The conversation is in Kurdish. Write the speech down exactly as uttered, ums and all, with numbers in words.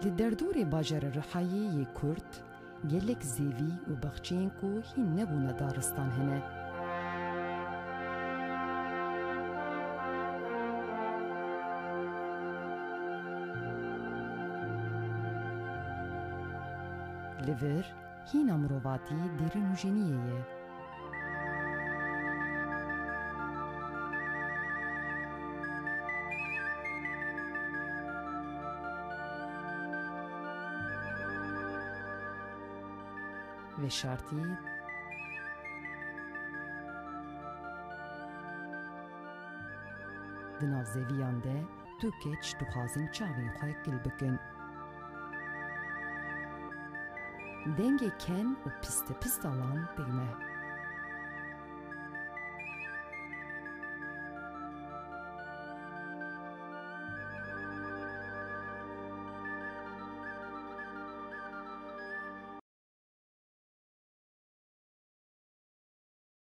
Li derdorê bajarê Rihayê yê Kurd gelek zêvî û baxçeyên ku hîn nebûne daristan hene. Li vir hîna mirovatî dêrê nûjeniyê ye. Veşartî di nav zeviyan de du keç dixwazin çavên xwe kil bikin. Dengê ken û piste pistalan tê meh